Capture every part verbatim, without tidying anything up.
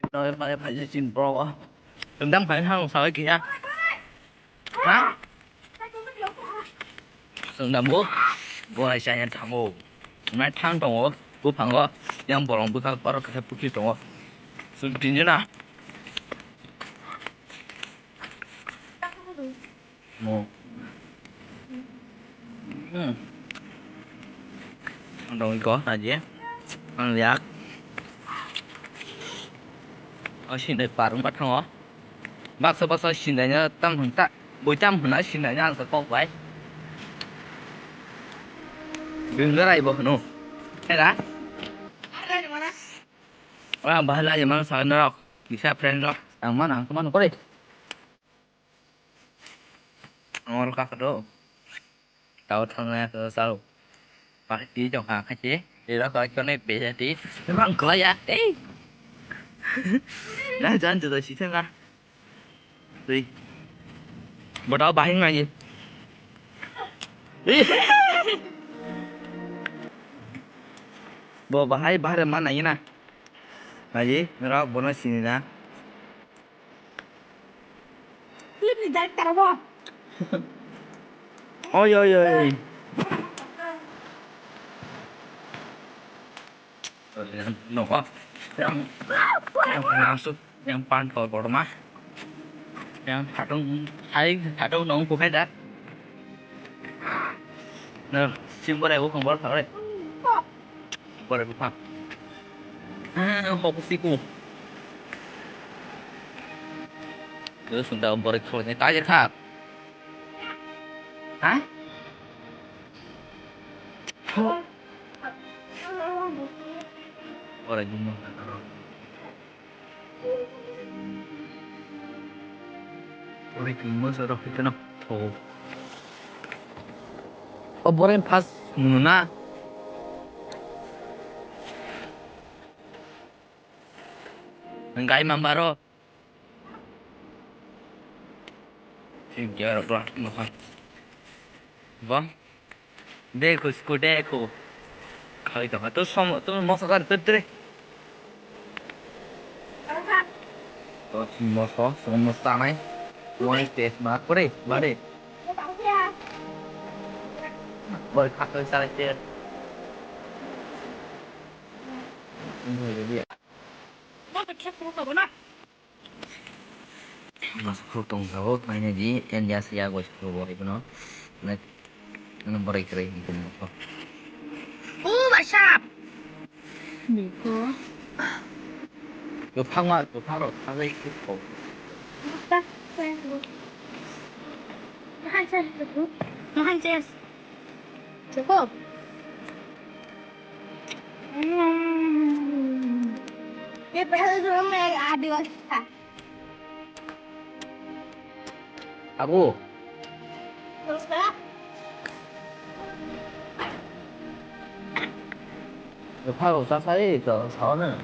Noi pai pai chin bro. Tendang pai hang sawi kiya. Ha? Tendang bo. Bo ai saya thango. Nai thang tongo. Buphango. Yang bolong bwkha aro kaisa pukri tongo. Sum tinjana. Mo. Hmm. Ang dong iko aja. Ang liak. Oh, sini parung patang oh. Baksa baksa sini nya tam henta. Boi tam hena sini nya ang kok bai. Genggarai bo no. Hera. Wah, bahai lai mang sa norok. Bisa friend rok. Ang mana, ang mana kore. Ang oro kaka do. Tao thang na to sao. Pak ti jong ha kha che. Ri rok koi kone beja ti. Mang ko ya. Ei. Na jan tu si thang ka. Tui. Bo tao bahai ngai. Ei. Bo bahai bahai mana ina. Aji, nora bono sini na. Lipni director bo. Oi, oi, oi. Nokha. Yang, yang langsung, yang pantol borma. Yang hatung, hai, hatung nong kukai da. No, sim borai, bukhang bor thare. Borai bukhang. Ah, kok siku. Terus sudah borai kau ni tajir kak. Hah? Borai gumang. Ori kung mo sa rok hita no. Oh. O boren pas nuna. Ngai mambaro. Sibya rok la no. Bang. Dekho, isko dekho. Khai tongkha. To som, to moso kar, to tre. To moso, som moso tanai. Wani test ma kore, bare. Bol kha to sala ter. Ini dia. Mas khuk tong jao, mainai di, yang biasa ya, gua suruh bawa itu, no. Nek, nek borai kere, gitu, no. Oh, what's up? Biko. Yo, phang ma, yo, phang ro, phang ro, itu, oh. Makan saya dulu. Makan saya. Cukup. Hmm. Ini padahal dulu mereka ada. Aku. Terus, Kak? Pharo sa sai to sa na.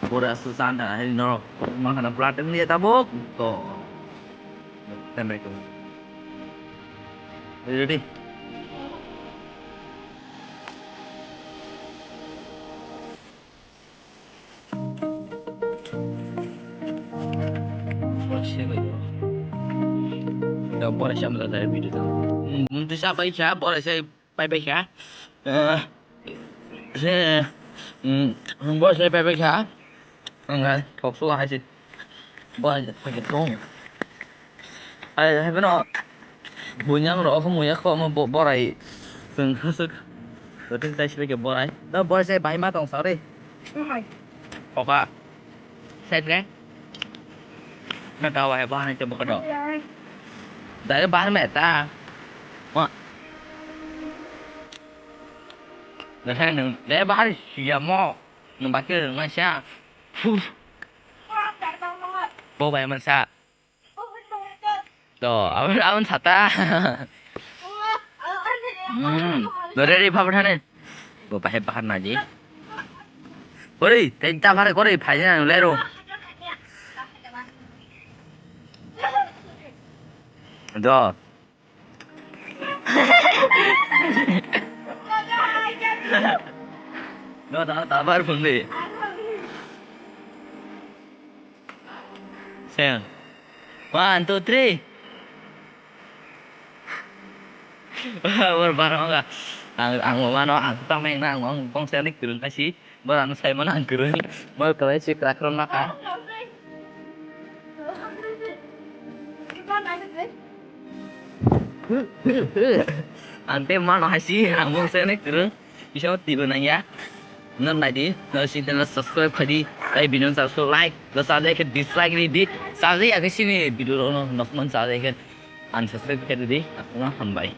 Pura susana hai no. Mana pula teng dia tabuk. To. Tembe ko. Ready? Borok se bai kha, borok se pai bai kha. Eh, se, mm, borok se pai bai kha. Ang thok su hai se. Borok se pai tong. Ai, hai bono. Bunyang rok khe muya kho omo bo-, borai. Chwng hasuk. Botin tai sibike borai. No borai sai bai ma tong sari. Oha. Side re. Na dawa hai bahar ni tebo kodo. Dai bahar me ta. Ma. Na sai nung dai bahar siya mo. Nung bakir nung sa. Fuh. Bo bai man sa. To, abon, abon sata. Hmm, dore ri phabar thani. Bo bahai bahar na ji. Ori, tei ta bahar kore phai na lero. Do. Do ta ta bahar phun de. Ten. One, two, three. Bor barong ga. Ang, ang mano, ang tameng na, ang, ang kong sani kurun kasi. Bor ang sai mana ang kurun. Bor kawai si krakron maka. Ante mano hasi ang mung se ne kuru. Bisa tiba nang ya. Nang nai di, nang si channel subscribe khai di. Tai video sa so like, lo sa like, dislike ni di. Sa ya ke sini video no nok man sa ya ke. Unsubscribe khai di. Aku na hambai.